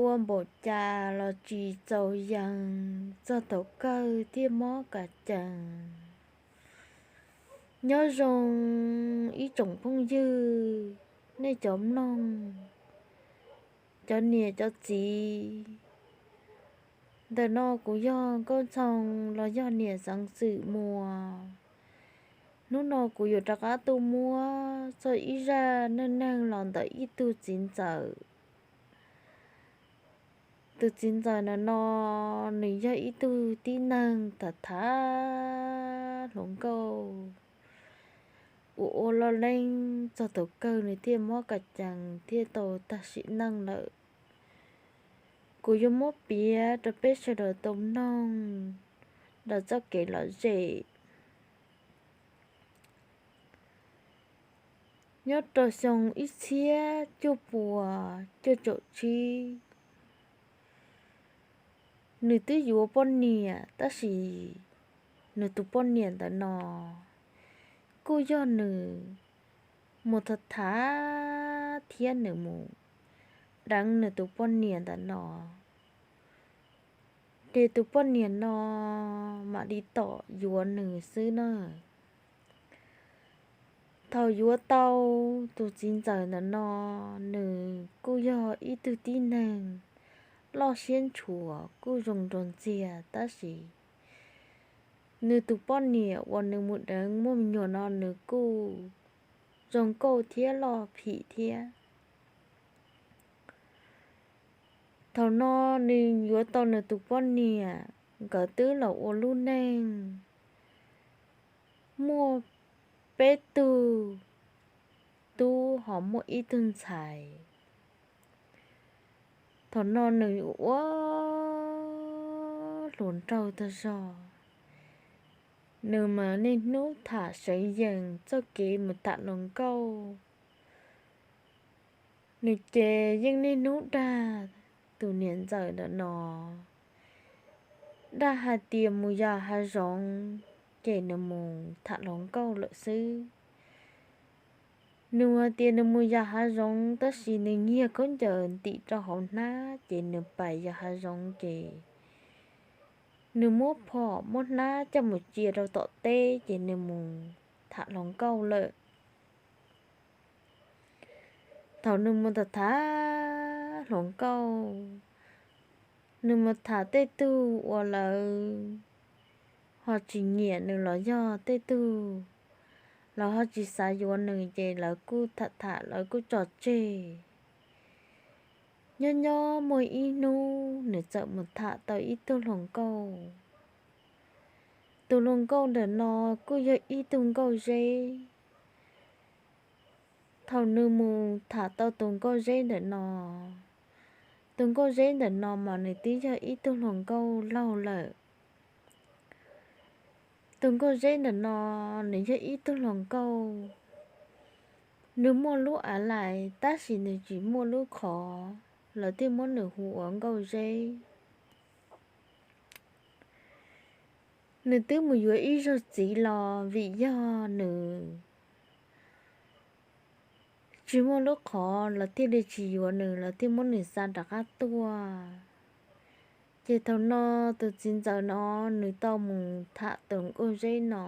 ua npaum cas los tsis txaus yees, txog thaum kawg thiaj mob kas cees. Nyob zoo ib tsoom phooj ywg, nej cov mloog, cov niam cov txiv. Ntawm no kuv yog Nkauj Ntxhoo los yog niam Xeev Xwm Muas. Hnub no kuv yuav rov qab tuaj muab txog ib zaj neej neeg los ntawm ib tug txiv ntxawm. Tus txiv ntxawm ntawm no, nws yog ib tug tib neeg tham tham hluas nkauj, ua ua loj leeb, txog thaum kawg nws thiaj mob kas cees thiaj tau tag sim neej lawm. Kuv yuav muab piav rau peb sawv daws tau mloog rau txoj kev lom zem. Nyob rau xyoo ib txhiab cuaj puas cuaj caum tsib, nws twb yuav poj niam, tab sis nws tus poj niam ntawm no kuj yog nws mus tham tham thiab nws mus deev nws tus poj niam ntawm no, ces tus poj niam no mam li tom yuav nws xwb na. Thaum yuav tau tus txiv ntxawm ntawm no, nws kuj yog ib tug tib neeg loj siab ntshua kuj zoo nraug ntxiag, tab sis nws tus poj niam uas nws mus deev muaj me nyuam no nws kuj zoo nkauj thiab loj phim thiab. Thaum no nws yuav tau nws tus poj niam, nkawd twb los ua lub neej, muaj peb tug tub ho muaj ib tug ntxhais. Thaum no nws ua hluas nraug tag zog, nws mas niaj hnub tham seev yees txoj kev mus tham hluas nkauj. Nws ces yeej niaj hnub dag tus niam ntxawm ntawm no, dag hais tias mus yos hav zoov, ces nws mus tham hluas nkauj lawm xwb. Nws hais tias nws mus yos hav zoov, tab sis nws nyiag khaub ncaws ntim rau hauv hnab, ces nws pais yos hav zoov, ces nws muab phom muab hnab coj mus cia rau tom teb, ces nws mus tham hluas nkauj lawm. Thaum nws mus tham tham hluas nkauj, nws mus tham tej tug uas lawv ho tsis nyiam nws los yog tej tug lawv ho tsis xav yuav nws, ces lawv kuj tham tham lawv kuj tso tseg. Nyob nyob muaj ib hnub nws txawm mus tham tau ib tug hluas nkauj. Tus hluas nkauj ntawm no kuj yog ib tug nkauj zeb. Thaum nws mus tham tau tus nkauj zeb ntawm no, tus nkauj zeb ntawm no mas nws twb yog ib tug hluas nkauj laug lawm. Tus nkauj zeb ntawm no, nws yog ib tug hluas nkauj, nws muaj lub av lais, tab sis nws tsis muaj lub qhov, lawv thiaj muab nws hu ua nkauj zeb. Nws twb mus yuav ib zaug txiv los vim yog nws tsis muaj lub qhov, lawv thiaj li tsis yuav nws, lawv thiaj muab nws xa rov qab tuaj. Ces thaum no tus txiv ntxawm no nws tau mus tham tus nkauj zeb no.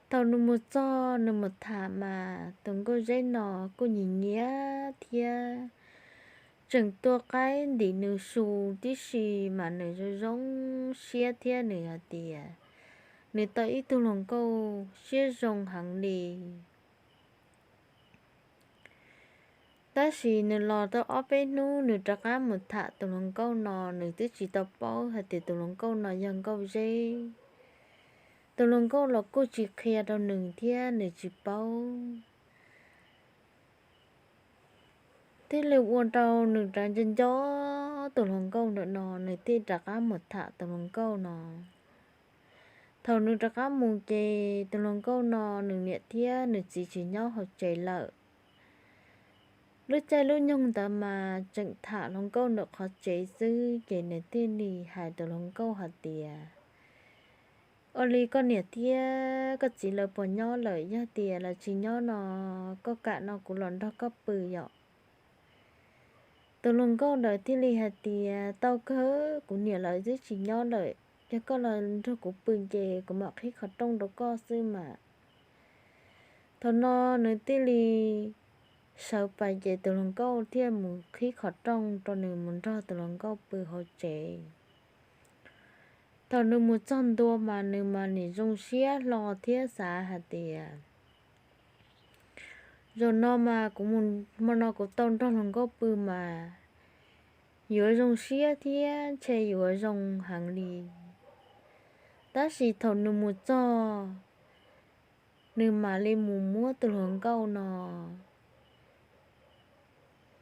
Thaum nws mus txog nws mus tham mas tus nkauj zeb no kuj nyiam nyiam thiab tseem tua qaib ntim nws su tib si, mas nws zoo zoo siab thiab nws hais tias nws tau ib tug hluas nkauj siab zoo heev li. Tab sis nws los tau ob peb hnub nws rov qab mus tham tus hluas nkauj no, nws twb tsis tau paub hais tias tus hluas nkauj no yog nkauj zeb. Tus hluas nkauj los kuj tsis qhia rau nws thiab nws tsis paub. Thiaj li ua rau nws rov nco nco tus hluas nkauj ntawm no, nws thiaj rov qab mus tham tus hluas nkauj no. Thaum nws rov qab mus ces tus hluas nkauj no nws niam thiab nws txiv tsis nyob hauv tsev lawm. Lub caij lub nyoog ntawd mas tseem tham hluas nkauj ntawm qhov tsev xwb, ces nws thiaj li hais tus hluas nkauj hais tias, ua li koj niam thiab koj txiv lawv puas nyob lawm? Yog tias lawv tsis nyob no, koj kam no kuv los nrog koj pw yom? Tus hluas nkauj ntawd thiaj li hais tias, Tau kawg, kuv niam lawv twb tsis nyob lawm, yog koj los nrog kuv pw ces kuv mam qhib qhov rooj rau koj xwb mas. Thaum no nws thiaj li sawv pais ces tus hluas nkauj thiaj mus qhib qhov rooj rau nws mus nrog tus hluas nkauj pw hauv tsev. Thaum nws mus txog ntua mas nws mas nim zoo siab hlo thiab xav hais tias, Zaum no mas kuv mus, hmo no kuv tau nrog hluas nkauj pw mas yuav zoo siab thiab ntshe yuav zoo heev li. Tab sis thaum nws mus txog, nws mam li mus muab tus hluas nkauj no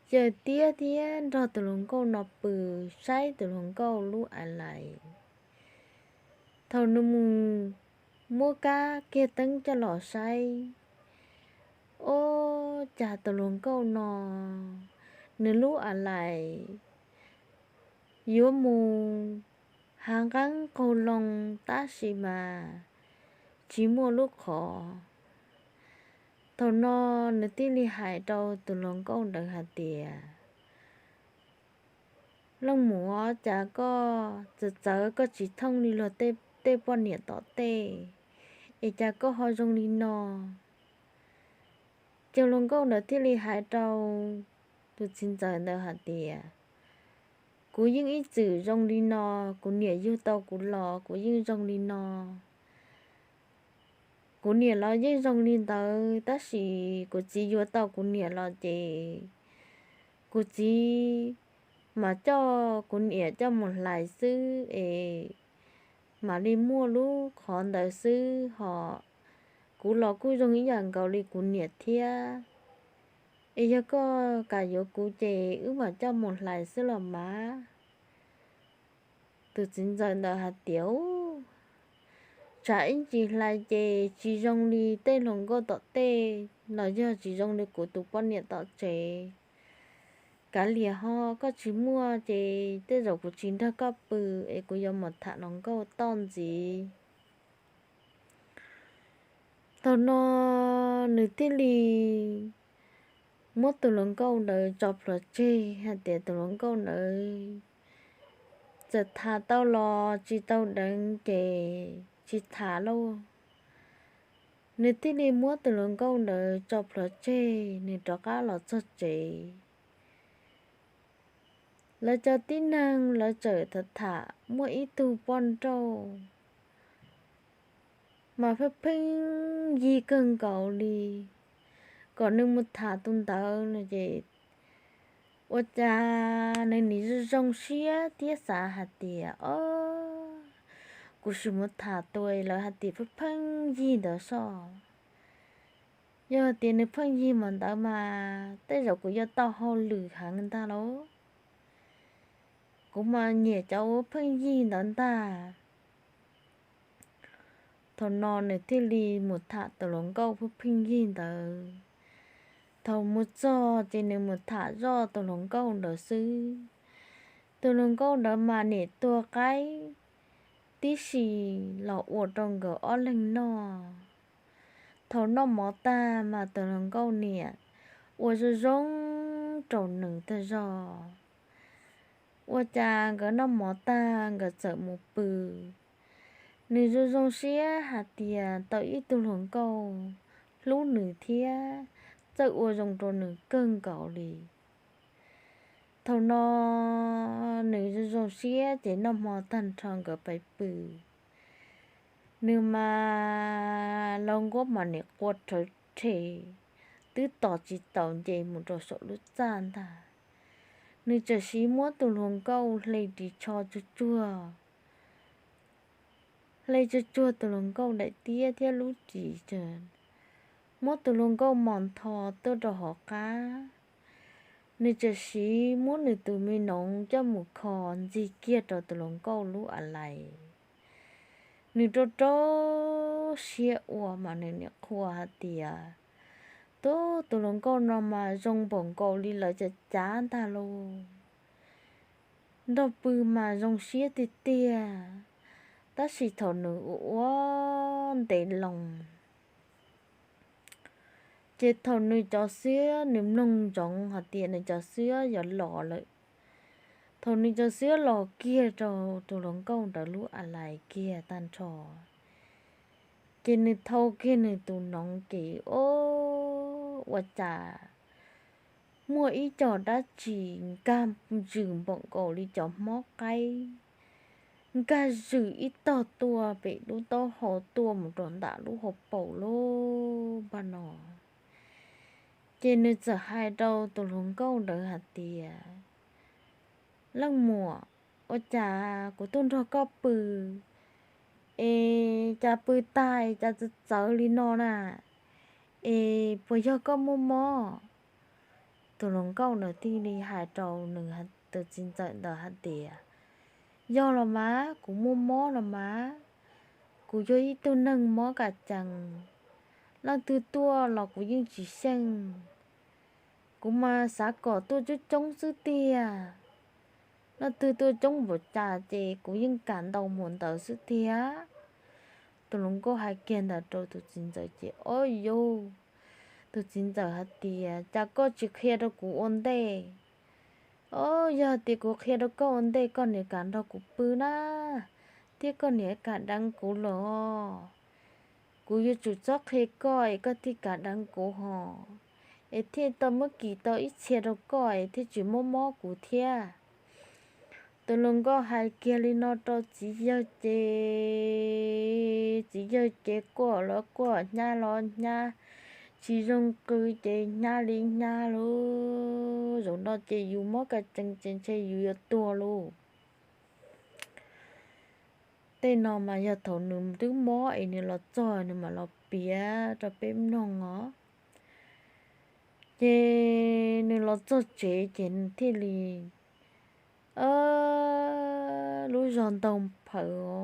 caw tiab thiab nrog tus hluas nkauj no pw, saib tus hluas nkauj lub a lais. Thaum nws mus muab kab kiag teeb coj los saib, ua cas tus hluas nkauj no nws lub a lais yuav mus hav nqeeb qaug loo tab sis mas tsis muaj lub qhov. Thaum no nws thiaj li hais rau tus hluas nkauj ntawd hais tias, Leej muam, cas koj txawv txawv koj tsis thooj li luag tej poj niam tom tej, es cas koj ho zoo li no? Ces hluas nkauj ntawd thiaj li hais rau tus txiv ntxawm ntawd hais tias, Kuv yeej ib txwm zoo li no, kuv niam yug tau kuv los kuv yeej zoo li no. Kuv niam los yeej zoo li ntawd, tab sis kuv txiv yuav tau kuv niam los ces kuv txiv mas coj kuv niam coj mus hlais xwb es mam li muaj lub qhov ntawd xwb hos. Kuv los kuj zoo ib yam nkaus li kuv niam thiab. Es yog koj kam yuav kuv ces wb mam coj mus hlais xwb los mas. Tus txiv ntxawm ntawd hais tias, Tsam ib ntsis hlais ces tsis zoo li tej hluas nkauj tom tej los yog tsis zoo li kuv tus poj niam tom tsev. Kav liam ho, koj tsis muaj ces tej zaum kuv tsis nrog koj pw es kuv yuav mus tham hluas nkauj toj ntxiv. Thaum no nws thiaj li muab tus hluas nkauj ntawd tso plhuav tseg hais tias tus hluas nkauj ntawd txawm tham tau los tsis tau deev ces tsis tham lauj. Nws thiaj li muab tus hluas nkauj ntawd tso plhuav tseg, nws rov qab los txog tsev. Lawv cov tib neeg lawv txawm tham tham muaj ib tug poj nrauj mas pheej pheej yig kawg nkaus li, kom nws mus tham tus ntawd no ces ua cas nws nim zoo zoo siab thiab xav hais tias, O, kuv sim mus tham tus lawv hais tias pheej pheej yig ntawd soj. Yog tias nws pheej yig mas ntawd mas tej zaum kuv yuav tau hauj lwm heev ntag lauj. Kuv mas nyiam cov uas pheej yig ntawd ntag. Thaum no nws thiaj li mus tham tus hluas nkauj pheej pheej yig ntawd. Thaum mus txog ces nws mus tham zoj tus hluas nkauj ntawd xwb. Tus hluas nkauj ntawd mas nim tua qaib tib si los ua rau nkawd ob leeg noj. Thaum noj mov tag mas tus hluas nkauj niam ua zoo zoo rau nws tag zog. Ua cas nkawd noj mov tag nkawd txawm mus pw. Nws zoo zoo siab hais tias tau ib tug hluas nkauj hlub nws thiab txawj ua zoo rau nws kawg nkaus li. Thaum no nws zoo zoo siab ces noj hmo tag nrho nkawd pais pw. Nws mas laus nkuab mas nim qua rhawv rhe, twb tos tsis taus nce mus rau saum lub txaj ntag. Nws txawm siv muab tus hluas nkauj hle ris tsho tsuag tsuag, hle tsuag tsuag tus hluas nkauj daim tiab thiab lub ris, muab tus hluas nkauj mos ntho tuaj rau hauv qab. Nws txawm siv muab nws tus me noov coj mus kho ntxig kiag rau tus hluas nkauj lub a lais. Nws rau rau siab ua mas nws nim qhuas hais tias, Tub, tus hluas nkauj no mas zoo npaum nkaus li lawv cav cav ntag lauj. Nrog pw mas zoo siab tiag tiag, tab sis thaum nws ua ua ntev loo, Ces thaum nws cov xiab, nws mloog ntsoov hais tias nws cov xiab yuav los lawm, thaum nws cov xiab los kiag rau tus hluas nkauj ntawd lub a lais kiag tag nrho, ces nws thau kiag nws tus noov ces, o, ua cas muaj ib co dab tsi nkag zws npaum nkaus li cov hmob qaib, nkag zws ib tog tuaj pem lub taub hau tuaj mus rau ntawm lub hauv paus lub npaj no. Ces nws txawm hais rau tus hluas nkauj ntawd hais tias, Leej muam, ua cas kuv tuaj nrog koj pw es cas pw tag cas txawv txawv li no na? Es puas yog koj muaj mob? Tus hluas nkauj ntawd thiaj li hais rau nws, tus txiv ntxawm ntawd hais tias, Yog los mas, kuv muaj mob los mas, kuv yog ib tug neeg mob kas cees, leej twg tuaj los kuv yeej tsis xyeej. Kuv mas xav kom tuaj coob coob xwb tiag, leej twg tuaj coob npaum cas ces kuv yeej kam ntau mus ntawd xwb tiag. Tus hluas nkauj hais kiag ntawd rau tus txiv ntxawm ces, o yus, tus txiv ntxawm hais tias, Cas koj tsis qhia rau kuv ua ntej? O, yog tias kuv qhia rau koj ua ntej koj niam kam nrog kuv pw na, thiab koj niam kam deev kuv los, kuv yuav tsum txhob qhia koj es koj thiaj kam deev kuv hos, es thiaj tau muab kis tau ib txhia rau koj es thiaj tsis mob mob kuv thiab. Tus hluas nkauj hais kiag li no rau txiv yawg ces txiv yawg ces quaj los quaj, hnyav los hnyav, tsis zoo qw ces hnyav li hnyav lauj. Zaum no ces yus mob kas cees ces ntshe yus yuav tuag lauj. Tej no mas yog thaum nws twb mob es nws los txog nws mam los piav rau peb mloog os. Ces nws los txog tsev ces nws thiaj li, lub zog ntaug phawv os.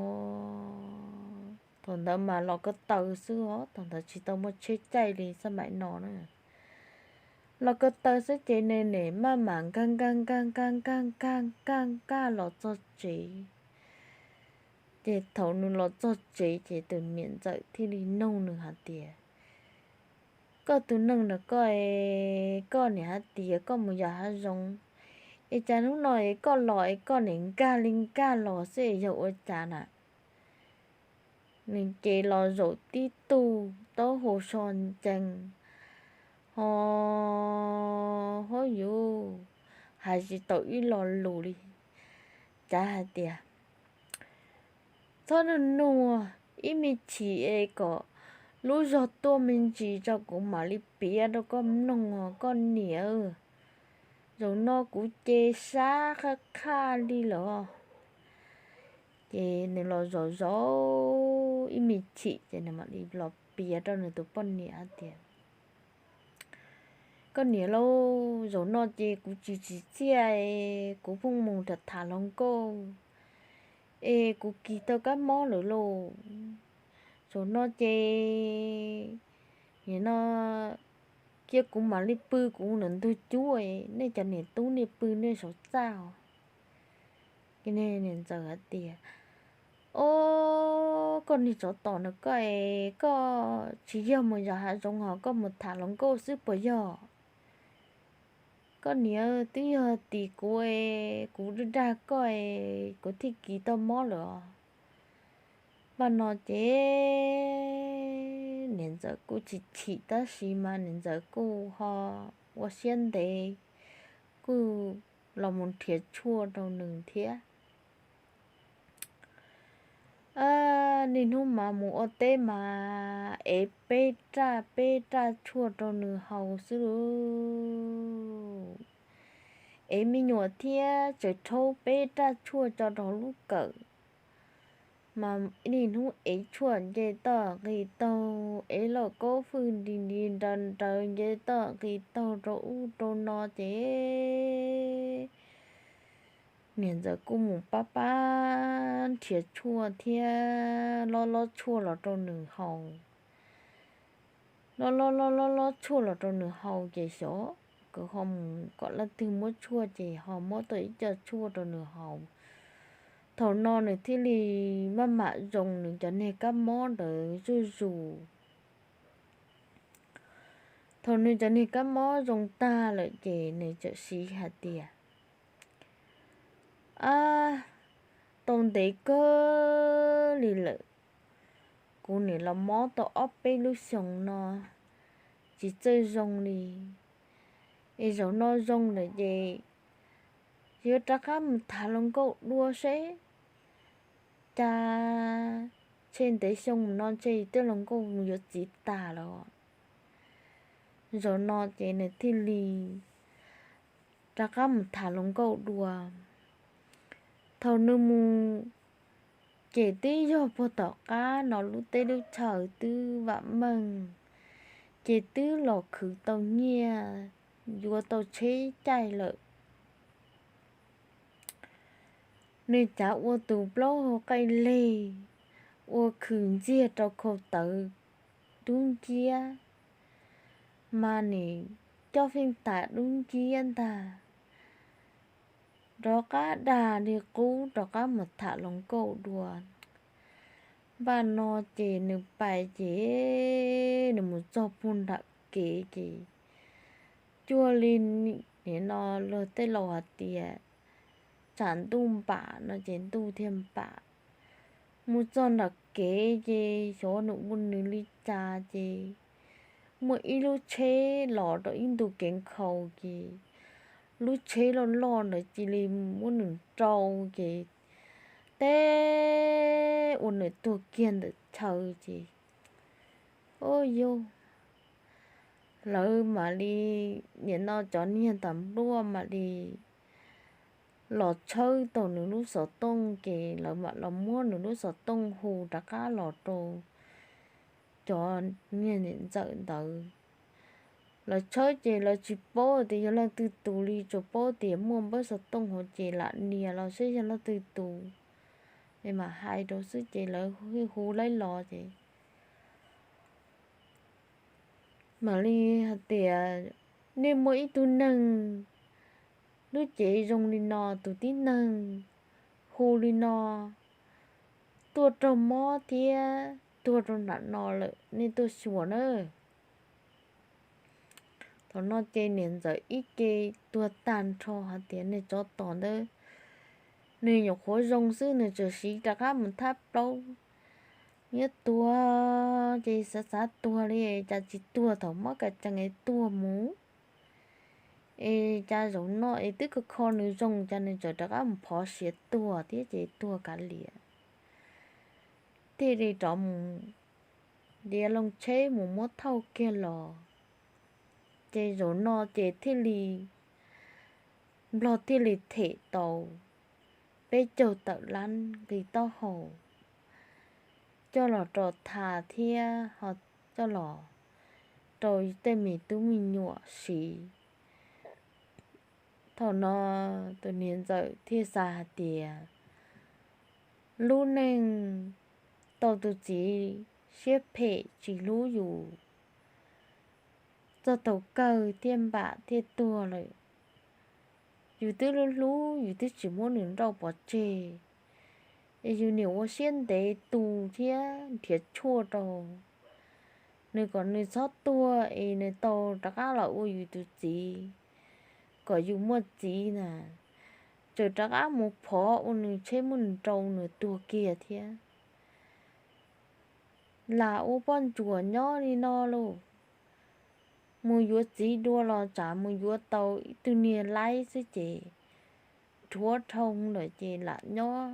Thaum ntawd mas los ko taw xwb os, thaum ntawd tsis tau muaj tsheb caij li xab maim no na. Los ko taw xwb ces nws nim maj mam nkag nkag nkag nkag nkag nkag nkag nkag los txog tsev. Ces thaum nws los txog tsev ces tus niam ntxawm thiaj li nug nws hais tias, Koj tus neeg ntawm koj, koj niam hais tias koj mus yos hav zoov, es cas hnub no es koj los es koj nim nkag li nkag los xwb es yog ua cas na? Nws ces los zaum tib tug taub hau so ncees ho, hov yuv, hais tsis tau ib lo lus li. Cav hais tias, Txhob nug nug, ib me chim es kom lub zog tuaj me ntsis tso kuv mam li piav rau koj mloog os koj niam. Zaum no kuv ces sab qhaj qhaj li lawm. Ces nws los zaum zaum ib me chim ces nws mam li los piav rau nws tus poj niam hais tias, Koj niam lauj, zaum no ces kuv tsis tsim txiaj, kuv pheej mus tham tham hluas nkauj es kuv kis tau kab mob lawm lauj. Zaum no ces nim no cia kuv mam li pw kuv ntawm ntug cub, nej cov niam tub nej pw nej saum txaj os. Niam ntxawm hais tias, Ob, koj niag tsov tom no koj es, koj tsis yog mus yos hav zoov hos koj mus tham hluas nkauj xwb puas yog? Koj niam twb yog tim kuv es, kuv dag koj es kuv thiaj kis tau mob lawm os. Npaj no ces niam ntxawm kuj chim chim tab sis mas niam ntxawm kuj ho ua siab ntev, kuj los mus nrhiav tshuaj rau nws thiab. Niaj hnub mas mus ua teb mas ev peb raj peb raj tshuaj rau nws haus xwb lauj. Ev me nyuam thiab tseem rhaub peb raj tshuaj tso rau lub kawm. Mas niaj hnub ev tshuaj nce toj nqis taug, ev lauj kaub fwj nti nti nraws nraws nce toj nqis taug rau ub rau no ces niam ntxawm kuj mus pab pab nrhiav tshuaj thiab lob lob tshuaj los rau nws haus. Lob lob lob lob lob tshuaj los rau nws haus ces xyov nkawd ho mus kom leej twg muab tshuaj ces ho muab tau ib co tshuaj rau nws haus. Thaum no nws thiaj li maj mam zoo nws cov niag kab mob ntawd zuj zus. Thaum nws cov niag kab mob zoo tag lawm ces nws txawm siv hais tias, Ab, tau ntev kawg li lawm, kuv nim los mob tau ob peb lub xyoos no tsis txawj zoo li. Es zaum no zoo lawm ces yuav rov qab mus tham hluas nkauj dua seb, cas tshe ntev xyoo no tshe tej hluas nkauj yuav txiv tas lawm. Zaum no ces nws thiaj li rov qab mus tham hluas nkauj dua. Thaum nws mus ces twb yog puag tom qab no lub teb lub chaw twb vam meej, ces twb los khwv tau nyiaj, yuav tau tsheb caij lawm. Nws cav ua tus plaub hau qaij leg, ua khwm ntxiag rau khau tawv dub nciab, mas nim coj feej tam dub nciab ntag, rov qab dag li qub rov qab mus tham hluas nkauj dua. Npaj no ces nws pais ces nws mus txog puag nram kev ces cuag li nim no luag tej laus hais tias tsam ntuj npam no ces ntuj thiaj npam. Mus txog nram kev ces xyov nws ua nws li cas ces muaj ib lub tsheb los rau ib ntu kev nkhaus ces lub tsheb loj loj ntawd cia li muab nws rau ces teb ua nws tuag kiag ntawm chaw ces, ua yog lawv mam li, nim no cov niag tam npluaj mam li los tshawb tau nws lub xov tooj ces lawv mam los muab nws lub xov tooj hu rov qab los rau cov niag niam ntxawm ntawd. Lawv tshawb ces lawv tsis paub tias yog leej twg tus li, tsuas paub tias muaj npawb xov tooj hauv ces lam nias los seb yog leej twg tus, es mam hais rau xwb ces lawv hu laib los ces mam li hais tias, nej muaj ib tug neeg lub cev zoo li no, tus tib neeg hu li no, tuaj raug mob thiab tuag rau nram no lawm, nej tuaj xyuas nawb. Thaum no ces niam ntxawm ib ce tuag tag nrho hais tias, nej tsov tom ntawd, nws nyuam qhuav zoo xwb nws tseem siv rov qab mus thab plaub, nyob tuag ces xav xav tuag li cas tsis tuag thaum mob ka cees es tuag mus, es cas zaum no es twb kho kho nws zoo cas nws tseem rov qab mus phov siav tuag thiab ces tuag kav liam. Thiaj li rov mus diav loo tsheb mus muab thauj kiag los, ces zaum no ces thiaj li, Nplog thiaj li them tau peb caug tawm lab nqi taub hau coj los rau Thaj thiab ho coj los rau tej me tub me nyuam siv. Thaum no tus niam ntxawm thiaj xav hais tias, lub neej tau tus txiv siab phem tsis hlub yus, txog thaum kawg thiaj npam thiaj tuag lawm. Yus twb hlub hlub, yus twb tsis muab nws nrauj pov tseg, es yus niam ua siab ntev tu thiab nrhiav tshuaj rau nws kom nws txhob tuag es nws tau rov qab los ua yus tus txiv, kom yus muaj txiv na, tseem rov qab mus phov ua nws tsheb muab nws nrau nws tuag kiag thiab. Lam ua poj ntsuam nyob li no lauj, mus yuav txiv dua los tsam mus yuav tau ib tug niag laib xwb ces rhuav dhau lawm ces lam nyob.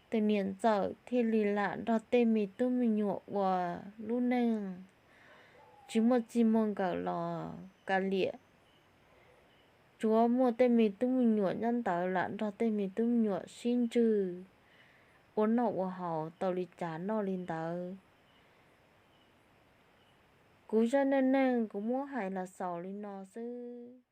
Tus niam ntxawm thiaj li lam nrog tej me tub me nyuam ua lub neej tsis muaj txij muaj nkawm los kav liam. Tsuav muaj tej me tub me nyuam nyob ntawd lam nrog tej me tub me nyuam sib ntswg ua noj ua haus tau li cas noj li ntawd. Kuv zaj neej neeg kuv muab hais los xaus li no xwb.